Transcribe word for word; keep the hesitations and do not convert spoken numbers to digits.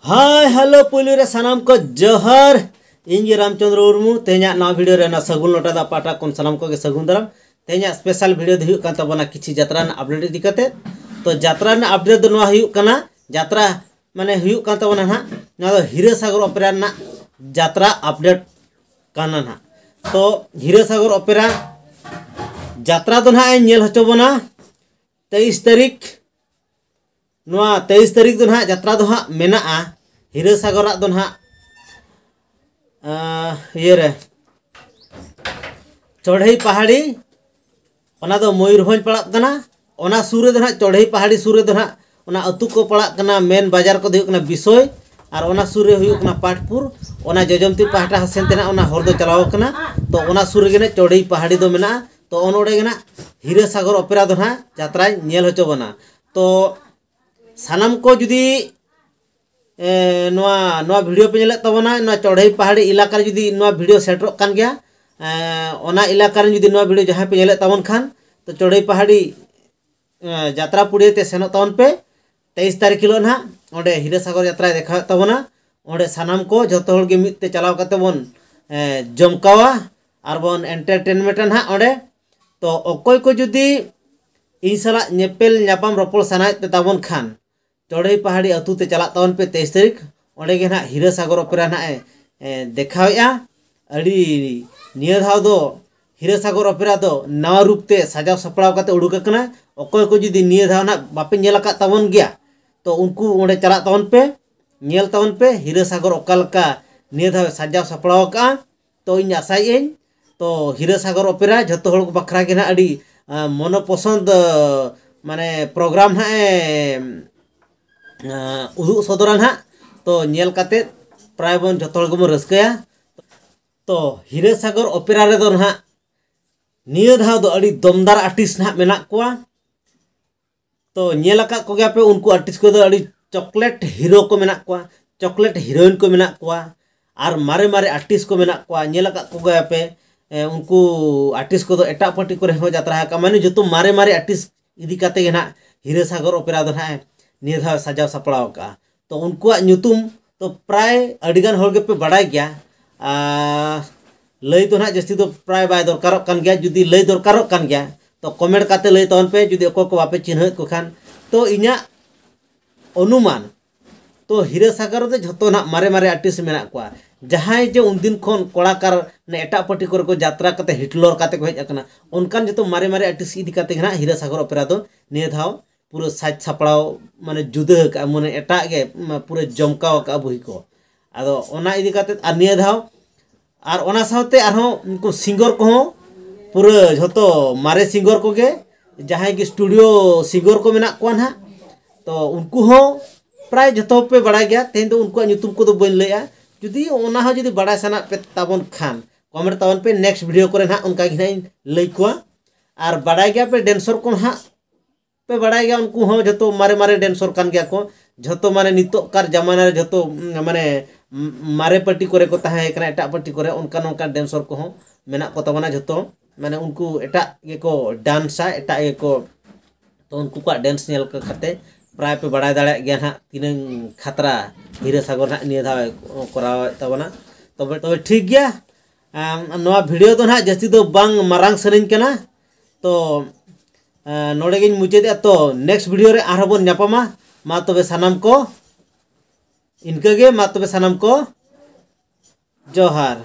Hi hello, ᱯᱩᱭᱞᱩ ᱨᱮ ᱥᱟᱱᱟᱢ ᱠᱚ ᱡᱚᱦᱟᱨ᱾ ᱤᱧ ᱜᱮ ᱨᱟᱢᱪᱚᱸᱫᱽᱨᱚ ᱢᱩᱨᱢᱩ᱾ ᱛᱮᱦᱮᱧᱟᱜ ᱱᱚᱣᱟ ᱵᱷᱤᱰᱤᱭᱳ ᱨᱮ ᱱᱚᱣᱟ ᱥᱟᱹᱜᱩᱱ ᱞᱚᱴᱟ ᱫᱟᱜ ᱯᱟᱦᱴᱟ ᱠᱷᱚᱱ ᱥᱟᱱᱟᱢ ᱠᱚᱜᱮ ᱥᱟᱹᱜᱩᱱ ᱫᱟᱨᱟᱢ᱾ ᱛᱮᱦᱮᱧᱟᱜ ᱥᱯᱮᱥᱟᱞ ᱵᱷᱤᱰᱤᱭᱳ ᱫᱚ ᱦᱩᱭᱩᱜ ᱠᱟᱱ ᱛᱟᱵᱚᱱᱟ ᱠᱤᱪᱷᱤ ᱡᱟᱛᱨᱟ ᱨᱮᱱᱟᱜ ᱟᱯᱰᱮᱴ ᱤᱫᱤ ᱠᱟᱛᱮ᱾ ᱛᱚ ᱡᱟᱛᱨᱟ ᱨᱮᱱᱟᱜ ᱟᱯᱰᱮᱴ ᱫᱚ ᱱᱚᱣᱟ ᱦᱩᱭᱩᱜ ᱠᱟᱱᱟ, ᱡᱟᱛᱨᱟ ᱢᱟᱱᱮ ᱦᱩᱭᱩᱜ ᱠᱟᱱ ᱛᱟᱵᱚᱱᱟ ᱱᱟᱦᱟᱜ, ᱱᱚᱣᱟ ᱫᱚ ᱦᱤᱨᱟᱹ ᱥᱟᱜᱚᱨ ᱚᱯᱮᱨᱟ ᱨᱮᱱᱟᱜ ᱡᱟᱛᱨᱟ ᱟᱯᱰᱮᱴ ᱠᱟᱱᱟ ᱱᱟᱦᱟᱜ᱾ ᱛᱚ ᱦᱤᱨᱟᱹ ᱥᱟᱜᱚᱨ ᱚᱯᱮᱨᱟ ᱡᱟᱛᱨᱟ ᱫᱚ ᱱᱟᱦᱟᱜ ᱤᱧ ᱧᱮᱞ ᱦᱚᱪᱚ ᱵᱚᱱᱟ ᱛᱮᱭᱤᱥ ᱛᱟᱹᱨᱤᱠᱷ᱾ ᱱᱚᱣᱟ ᱛᱮᱭᱤᱥ ᱛᱟᱹᱨᱤᱠᱷ ᱫᱚ ᱱᱟᱦᱟᱜ ᱡᱟᱛᱨᱟ ᱫᱚ ᱦᱟᱸᱜ ᱢᱮᱱᱟᱜᱼᱟ᱾ ᱦᱤᱨᱟᱹ ᱥᱟᱜᱚᱨᱟᱜ ᱫᱚ ᱱᱟᱦᱟᱜ, ᱟᱸ, ᱤᱭᱟᱹᱨᱮ, ᱪᱚᱲᱦᱮᱭ ᱯᱟᱦᱟᱲᱤ, ᱚᱱᱟ ᱫᱚ ᱢᱚᱭᱩᱨᱵᱷᱚᱸᱡᱽ ᱯᱟᱲᱟᱜ ᱠᱟᱱᱟ᱾ ᱚᱱᱟ ᱥᱩᱨ ᱨᱮᱫᱚ ᱱᱟᱦᱟᱜ, ᱪᱚᱲᱦᱮᱭ ᱯᱟᱦᱟᱲᱤ ᱥᱩᱨ ᱨᱮᱫᱚ ᱱᱟᱦᱟᱜ, ᱚᱱᱟ ᱟᱹᱛᱩ ᱠᱚ ᱯᱟᱲᱟᱜ ᱠᱟᱱᱟ, ᱢᱮᱱ ᱵᱟᱡᱟᱨ ᱠᱚᱫᱚ ᱦᱩᱭᱩᱜ ᱠᱟᱱᱟ ᱵᱤᱥᱚᱭ, ᱟᱨ ᱚᱱᱟ ᱥᱩᱨ ᱨᱮ ᱦᱩᱭᱩᱜ ᱠᱟᱱᱟ ᱯᱟᱴᱯᱩᱨ᱾ ᱚᱱᱟ ᱡᱚᱡᱚᱢᱛᱤ ᱯᱟᱦᱴᱟ ᱥᱮᱱ ᱛᱮ ᱱᱟᱦᱟᱜ ᱚᱱᱟ ᱦᱚᱨ ᱫᱚ ᱪᱟᱞᱟᱣ ᱠᱟᱱᱟ᱾ ᱛᱚ ᱚᱱᱟ ᱥᱩᱨ ᱨᱮᱜᱮ ᱱᱟᱦᱟᱜ ᱪᱚᱲᱦᱮᱭ ᱯᱟᱦᱟᱲᱤ ᱫᱚ ᱢᱮᱱᱟᱜᱼᱟ᱾ ᱛᱚ ᱚᱱ ᱚᱸᱰᱮ ᱜᱮ ᱱᱟᱦᱟᱜ ᱦᱤᱨᱟᱹ ᱥᱟᱜᱚᱨ ᱚᱯᱮᱨᱟ ᱫᱚ ᱱᱟᱦᱟᱜ ᱡᱟᱛᱨᱟᱭ ᱧᱮᱞ ᱦᱚᱪᱚ ᱵᱚᱱᱟ᱾ ᱛᱚ ᱥᱟᱱᱟᱢ ᱠᱚ ᱡᱩᱫᱤ, ᱮ, ᱱᱚᱣᱟ, ᱱᱚᱣᱟ ᱵᱷᱤᱰᱤᱭᱳ ᱯᱮ ᱧᱮᱞᱮᱫ ᱛᱟᱵᱚᱱᱟ, ᱱᱚᱣᱟ ᱪᱚᱲᱦᱮᱭ ᱯᱟᱦᱟᱲᱤ ᱮᱞᱟᱠᱟ ᱨᱮ ᱡᱩᱫᱤ ᱱᱚᱣᱟ ᱵᱷᱤᱰᱤᱭᱳ ᱥᱮᱴᱮᱨᱚᱜ ᱠᱟᱱ ᱜᱮᱭᱟ, ᱮ, ᱚᱱᱟ ᱮᱞᱟᱠᱟ ᱨᱮ ᱡᱩᱫᱤ ᱱᱚᱣᱟ ᱵᱷᱤᱰᱤᱭᱳ ᱡᱟᱦᱟᱸᱭ ᱯᱮ ᱧᱮᱞᱮᱫ ᱛᱟᱵᱚᱱ ᱠᱷᱟᱱ, ᱛᱚ ᱪᱚᱲᱦᱮᱭ ᱯᱟᱦᱟᱲᱤ, ᱮ, ᱡᱟᱛᱨᱟ ᱯᱩᱲᱤᱭᱟᱹ ᱛᱮ ᱥᱮᱱᱚᱜ ᱛᱟᱵᱚᱱ ᱯᱮ᱾ ᱛᱮᱭᱤᱥ ᱛᱟᱹᱨᱤᱠᱷ ᱦᱤᱞᱳᱜ ᱱᱟᱦᱟᱜ ᱚᱸᱰᱮ ᱦᱤᱨᱟᱹ ᱥᱟᱜᱚᱨ ᱡᱟᱛᱨᱟᱭ ᱫᱮᱠᱷᱟᱣᱮᱫ ᱛᱟᱵᱚᱱᱟ᱾ ᱚᱸᱰᱮ ᱥᱟᱱᱟᱢ ᱠᱚ ᱡᱷᱚᱛᱚ ᱦᱚᱲ ᱜᱮ ᱢᱤᱫ ᱛᱮ ᱪᱟᱞᱟᱣ ᱠᱟᱛᱮ ᱵᱚᱱ, ᱮ, ᱡᱚᱢᱠᱟᱣᱟ ᱟᱨ ᱵᱚᱱ ᱮᱱᱴᱟᱨᱴᱮᱱᱢᱮᱱᱴᱟ ᱱᱟᱦᱟᱜ ᱚᱸᱰᱮ᱾ ᱛᱚ ᱚᱠᱚᱭ ᱠᱚ ᱡᱩᱫᱤ ᱤᱧ ᱥᱟᱞᱟᱜ ᱧᱮᱯᱮᱞ ᱧᱟᱯᱟᱢ ᱨᱚᱯᱚᱲ ᱥᱟᱱᱟᱭᱮᱫ ᱯᱮ ᱛᱟᱵᱚᱱ ᱠᱷᱟᱱ, ᱪᱚᱲᱦᱮᱭ ᱯᱟᱦᱟᱲᱤ ᱟᱹᱛᱩ ᱛᱮ ᱪᱟᱞᱟᱜ ᱛᱟᱵᱚᱱ ᱯᱮ ᱛᱮᱭᱤᱥ ᱛᱟᱹᱨᱤᱠᱷ᱾ ᱚᱸᱰᱮ ᱜᱮ ᱱᱟᱦᱟᱜ ᱦᱤᱨᱟᱹ ᱥᱟᱜᱚᱨ ᱚᱯᱮᱨᱟ ᱱᱟᱦᱟᱜ ᱮ, ᱮ, ᱫᱮᱠᱷᱟᱣᱮᱫᱼᱟ᱾ ᱟᱹᱰᱤ, ᱱᱤᱭᱟᱹ ᱫᱷᱟᱣ ᱫᱚ ᱦᱤᱨᱟᱹ ᱥᱟᱜᱚᱨ ᱚᱯᱮᱨᱟ ᱫᱚ ᱱᱟᱣᱟ ᱨᱩᱯ ᱛᱮ ᱥᱟᱡᱟᱣ ᱥᱟᱯᱲᱟᱣ ᱠᱟᱛᱮ ᱩᱰᱩᱠ ᱟᱠᱟᱱᱟ᱾ ᱚᱠᱚᱭ ᱠᱚ ᱡᱩᱫᱤ ᱱᱤᱭᱟᱹ ᱫᱷᱟᱣ ᱱᱟᱦᱟᱜ ᱵᱟᱯᱮ ᱧᱮᱞ ᱟᱠᱟᱫ ᱛᱟᱵᱚᱱ ᱜᱮᱭᱟ, ᱛᱚ ᱩᱱᱠᱩ ᱚᱸᱰᱮ ᱪᱟᱞᱟᱜ ᱛᱟᱵᱚᱱ ᱯᱮ, ᱧᱮᱞ ᱛᱟᱵᱚᱱ ᱯᱮ ᱦᱤᱨᱟᱹ ᱥᱟᱜᱚᱨ ᱚᱠᱟ ᱞᱮᱠᱟ ᱱᱤᱭᱟᱹ ᱫᱷᱟᱣ ᱮ ᱥᱟᱡᱟᱣ ᱥᱟᱯᱲᱟᱣ ᱟᱠᱟᱫᱼᱟ᱾ ᱛᱚ ᱤᱧ ᱟᱥᱟᱭᱮᱫ ᱟᱹᱧ, ᱛᱚ ᱦᱤᱨᱟᱹ ᱥᱟᱜᱚᱨ ᱚᱯᱮᱨᱟ ᱡᱷᱚᱛᱚ ᱦᱚᱲ ᱠᱚ ᱵᱟᱠᱷᱨᱟ ᱜᱮ ᱱᱟᱦᱟᱜ ᱟᱹᱰᱤ, ᱟ, ᱢᱚᱱᱚᱯᱚᱥᱚᱱᱫ, ᱟ, ᱢᱟᱱᱮ ᱯᱨᱳᱜᱨᱟᱢ ᱱᱟᱦᱟᱜ ᱮ, ᱟ, ᱩᱫᱩᱜ ᱥᱚᱫᱚᱨᱟ ᱱᱟᱦᱟᱜ᱾ ᱛᱚ ᱧᱮᱞ ᱠᱟᱛᱮ ᱯᱨᱟᱭ ᱵᱚᱱ ᱡᱷᱚᱛᱚ ᱦᱚᱲ ᱜᱮᱵᱚᱱ ᱨᱟᱹᱥᱠᱟᱹᱭᱟ᱾ ᱛᱚ ᱦᱤᱨᱟᱹ ᱥᱟᱜᱚᱨ ᱚᱯᱮᱨᱟ ᱨᱮᱫᱚ ᱱᱟᱦᱟᱜ ᱱᱤᱭᱟᱹ ᱫᱷᱟᱣ ᱫᱚ ᱟᱹᱰᱤ ᱫᱚᱢᱫᱟᱨ ᱟᱨᱴᱤᱥᱴ ᱱᱟᱦᱟᱜ ᱢᱮᱱᱟᱜ ᱠᱚᱣᱟ᱾ ᱛᱚ ᱧᱮᱞ ᱟᱠᱟᱫ ᱠᱚᱜᱮᱭᱟ ᱯᱮ, ᱩᱱᱠᱩ ᱟᱨᱴᱤᱥᱴ ᱠᱚᱫᱚ ᱟᱹᱰᱤ ᱪᱚᱠᱞᱮᱴ ᱦᱤᱨᱳ ᱠᱚ ᱢᱮᱱᱟᱜ ᱠᱚᱣᱟ, ᱪᱚᱠᱞᱮᱴ ᱦᱤᱨᱳᱭᱤᱱ ᱠᱚ ᱢᱮᱱᱟᱜ ᱠᱚᱣᱟ, ᱟᱨ ᱢᱟᱨᱮ ᱢᱟᱨᱮ ᱟᱨᱴᱤᱥᱴ ᱠᱚ ᱢᱮᱱᱟᱜ ᱠᱚᱣᱟ᱾ ᱧᱮᱞ ᱟᱠᱟᱫ ᱠᱚᱜᱮᱭᱟ ᱯᱮ, ᱮ, ᱩᱱᱠᱩ ᱟᱨᱴᱤᱥᱴ ᱠᱚᱫᱚ ᱮᱴᱟᱜ ᱯᱟᱨᱴᱤ ᱠᱚᱨᱮ ᱦᱚᱸ ᱡᱟᱛᱨᱟ ᱟᱠᱟᱫᱼᱟ᱾ ᱢᱟᱱᱮ ᱡᱚᱛᱚ ᱢᱟᱨᱮ ᱢᱟᱨᱮ ᱟᱨᱴᱤᱥᱴ ᱤᱫᱤ ᱠᱟᱛᱮ ᱜᱮ ᱱᱟᱦᱟᱜ ᱦᱤᱨᱟᱹ ᱥᱟᱜᱚᱨ ᱚᱯᱮᱨᱟ ᱫᱚ ᱱᱟᱦᱟᱜ ᱮ ᱱᱤᱭᱟᱹ ᱫᱷᱟᱣ ᱥᱟᱡᱟᱣ ᱥᱟᱯᱲᱟᱣ ᱟᱠᱟᱫᱼᱟ᱾ ᱛᱚ ᱩᱱᱠᱩᱣᱟᱜ ᱧᱩᱛᱩᱢ ᱛᱚ ᱯᱨᱟᱭ ᱟᱹᱰᱤᱜᱟᱱ ᱦᱚᱲ ᱜᱮᱯᱮ ᱵᱟᱰᱟᱭ ᱜᱮᱭᱟ᱾ ᱟᱨ ᱞᱟᱹᱭ ᱫᱚ ᱱᱟᱦᱟᱜ ᱡᱟᱹᱥᱛᱤ ᱫᱚ ᱯᱨᱟᱭ ᱵᱟᱭ ᱫᱚᱨᱠᱟᱨᱚᱜ ᱠᱟᱱ ᱜᱮᱭᱟ᱾ ᱡᱩᱫᱤ ᱞᱟᱹᱭ ᱫᱚᱨᱠᱟᱨᱚᱜ ᱠᱟᱱ ᱜᱮᱭᱟ ᱛᱚ ᱠᱚᱢᱮᱱᱴ ᱠᱟᱛᱮ ᱞᱟᱹᱭ ᱛᱟᱵᱚᱱ ᱯᱮ, ᱡᱩᱫᱤ ᱚᱠᱚᱭ ᱠᱚ ᱵᱟᱯᱮ ᱪᱤᱱᱦᱟᱹᱣᱮᱫ ᱠᱚ ᱠᱷᱟᱱ᱾ ᱛᱚ ᱤᱧᱟᱹᱜ ᱚᱱᱩᱢᱟᱱ ᱛᱚ ᱦᱤᱨᱟᱹ ᱥᱟᱜᱚᱨ ᱨᱮᱫᱚ ᱡᱷᱚᱛᱚ ᱱᱟᱦᱟᱜ ᱢᱟᱨᱮ ᱢᱟᱨᱮ ᱟᱨᱴᱤᱥᱴ ᱢᱮᱱᱟᱜ ᱠᱚᱣᱟ᱾ ᱡᱟᱦᱟᱸᱭ ᱡᱮ ᱩᱱᱫᱤᱱ ᱠᱷᱚᱱ ᱠᱚᱲᱟᱠᱟᱨ ᱢᱟᱱᱮ ᱮᱴᱟᱜ ᱯᱟᱨᱴᱤ ᱠᱚᱨᱮ ᱠᱚ ᱡᱟᱛᱨᱟ ᱠᱟᱛᱮ ᱦᱤᱴᱞᱚᱨ ᱠᱟᱛᱮ ᱠᱚ ᱦᱮᱡ ᱟᱠᱟᱱᱟ, ᱚᱱᱠᱟᱱ ᱡᱷᱚᱛᱚ ᱢᱟᱨᱮ ᱢᱟᱨᱮ ᱟᱨᱴᱤᱥᱴ ᱤᱫᱤ ᱠᱟᱛᱮ ᱜᱮ ᱱᱟᱦᱟᱜ ᱦᱤᱨᱟᱹ ᱥᱟᱜᱚᱨ ᱚᱯᱮᱨᱟ ᱫᱚ ᱱᱤᱭᱟᱹ ᱫᱷᱟᱣ ᱯᱩᱨᱟᱹ ᱥᱟᱡᱽ ᱥᱟᱯᱲᱟᱣ ᱢᱟᱱᱮ ᱡᱩᱫᱟᱹ ᱟᱠᱟᱫᱼᱟ, ᱢᱟᱱᱮ ᱮᱴᱟᱜ ᱜᱮ ᱢᱟ ᱯᱩᱨᱟᱹ ᱡᱚᱢᱠᱟᱣ ᱟᱠᱟᱫᱼᱟ ᱵᱩᱦᱤ ᱠᱚ᱾ ᱟᱫᱚ ᱚᱱᱟ ᱤᱫᱤ ᱠᱟᱛᱮ ᱟᱨ ᱱᱤᱭᱟᱹ ᱫᱷᱟᱣ ᱟᱨ ᱚᱱᱟ ᱥᱟᱶᱛᱮ ᱟᱨᱦᱚᱸ ᱩᱱᱠᱩ ᱥᱤᱝᱜᱚᱨ ᱠᱚᱦᱚᱸ ᱯᱩᱨᱟᱹ ᱡᱷᱚᱛᱚ ᱢᱟᱨᱮ ᱥᱤᱝᱜᱚᱨ ᱠᱚᱜᱮ ᱡᱟᱦᱟᱸᱭ ᱜᱮ ᱥᱴᱩᱰᱤᱭᱳ ᱥᱤᱝᱜᱚᱨ ᱠᱚ ᱢᱮᱱᱟᱜ ᱠᱚᱣᱟ ᱱᱟᱦᱟᱜ, ᱛᱚ ᱩᱱᱠᱩ ᱦᱚᱸ ᱯᱨᱟᱭ ᱡᱷᱚᱛᱚ ᱯᱮ ᱵᱟᱲᱟᱭ ᱜᱮᱭᱟ᱾ ᱛᱮᱦᱮᱧ ᱫᱚ ᱩᱱᱠᱩᱣᱟᱜ ᱧᱩᱛᱩᱢ ᱠᱚᱫᱚ ᱵᱟᱹᱧ ᱞᱟᱹᱭᱟ᱾ ᱡᱩᱫᱤ ᱚᱱᱟ ᱦᱚᱸ ᱡᱩᱫᱤ ᱵᱟᱲᱟᱭ ᱥᱟᱱᱟ ᱯᱮ ᱛᱟᱵᱚᱱ ᱠᱷᱟᱱ ᱠᱚᱢᱮᱱᱴ ᱛᱟᱵᱚᱱ ᱯᱮ, ᱱᱮᱠᱥᱴ ᱵᱷᱤᱰᱤᱭᱳ ᱠᱚᱨᱮ ᱱᱟᱦᱟᱜ ᱚᱱᱠᱟ ᱜᱮ ᱱᱟᱦᱟᱜ ᱤᱧ ᱞᱟᱹᱭ ᱠᱚᱣᱟ᱾ ᱟᱨ ᱵᱟᱲᱟᱭ ᱜᱮᱭᱟ ᱯᱮ ᱰᱮᱱᱥᱚᱨ ᱠᱚ ᱱᱟᱦᱟᱜ ᱯᱮ ᱵᱟᱲᱟᱭ ᱜᱮᱭᱟ, ᱩᱱᱠᱩ ᱦᱚᱸ ᱡᱷᱚᱛᱚ ᱢᱟᱨᱮ ᱢᱟᱨᱮ ᱰᱮᱱᱥᱚᱨ ᱠᱟᱱ ᱜᱮᱭᱟ ᱠᱚ᱾ ᱡᱷᱚᱛᱚ ᱢᱟᱱᱮ ᱱᱤᱛᱚᱜ ᱠᱟᱨ ᱡᱟᱢᱟᱱᱟ ᱨᱮ ᱡᱷᱚᱛᱚ, ᱩᱢ, ᱢᱟᱱᱮ, ᱩᱢ, ᱢᱟᱨᱮ ᱯᱟᱨᱴᱤ ᱠᱚᱨᱮ ᱠᱚ ᱛᱟᱦᱮᱸ ᱠᱟᱱᱟ, ᱮᱴᱟᱜ ᱯᱟᱨᱴᱤ ᱠᱚᱨᱮ ᱚᱱᱠᱟ ᱱᱚᱝᱠᱟ ᱰᱮᱱᱥᱚᱨ ᱠᱚᱦᱚᱸ ᱢᱮᱱᱟᱜ ᱠᱚ ᱛᱟᱵᱚᱱᱟ ᱡᱷᱚᱛᱚ᱾ ᱢᱟᱱᱮ ᱩᱱᱠᱩ ᱮᱴᱟᱜ ᱜᱮᱠᱚ ᱰᱟᱱᱥᱟ, ᱮᱴᱟᱜ ᱜᱮᱠᱚ, ᱛᱚ ᱩᱱᱠᱩ ᱠᱚᱣᱟᱜ ᱰᱮᱱᱥ ᱧᱮᱞ ᱠᱟᱛᱮ ᱯᱨᱟᱭ ᱯᱮ ᱵᱟᱲᱟᱭ ᱫᱟᱲᱮᱭᱟᱜ ᱜᱮᱭᱟ ᱱᱟᱦᱟᱜ ᱛᱤᱱᱟᱹᱝ ᱠᱷᱟᱛᱨᱟ ᱦᱤᱨᱟᱹ ᱥᱟᱜᱚᱨ ᱱᱟᱦᱟᱜ ᱱᱤᱭᱟᱹ ᱫᱷᱟᱣ ᱮ ᱠᱚᱨᱟᱣᱮᱫ ᱛᱟᱵᱚᱱᱟ᱾ ᱛᱚᱵᱮ, ᱛᱚᱵᱮ ᱴᱷᱤᱠ ᱜᱮᱭᱟ᱾ ᱟᱢ, ᱱᱚᱣᱟ ᱵᱷᱤᱰᱤᱭᱳ ᱫᱚ ᱱᱟᱦᱟᱜ ᱡᱟᱹᱥᱛᱤ ᱫᱚ ᱵᱟᱝ ᱢᱟᱨᱟᱝ ᱥᱟᱹᱱᱟᱹᱧ ᱠᱟᱱᱟ᱾ ᱛᱚ, ᱮᱸ, ᱱᱚᱰᱮ ᱜᱤᱧ ᱢᱩᱪᱟᱹᱫᱮᱜᱼᱟ᱾ ᱛᱚ, ᱱᱮᱠᱥᱴ ᱵᱷᱤᱰᱤᱭᱳ ᱨᱮ ᱟᱨᱦᱚᱸ ᱵᱚᱱ ᱧᱟᱯᱟᱢᱟ᱾ ᱢᱟ ᱛᱚᱵᱮ ᱥᱟᱱᱟᱢ ᱠᱚ ᱤᱱᱠᱟᱹ ᱜᱮ᱾ ᱢᱟ ᱛᱚᱵᱮ ᱥᱟᱱᱟᱢ ᱠᱚ ᱡᱚᱦᱟᱨ᱾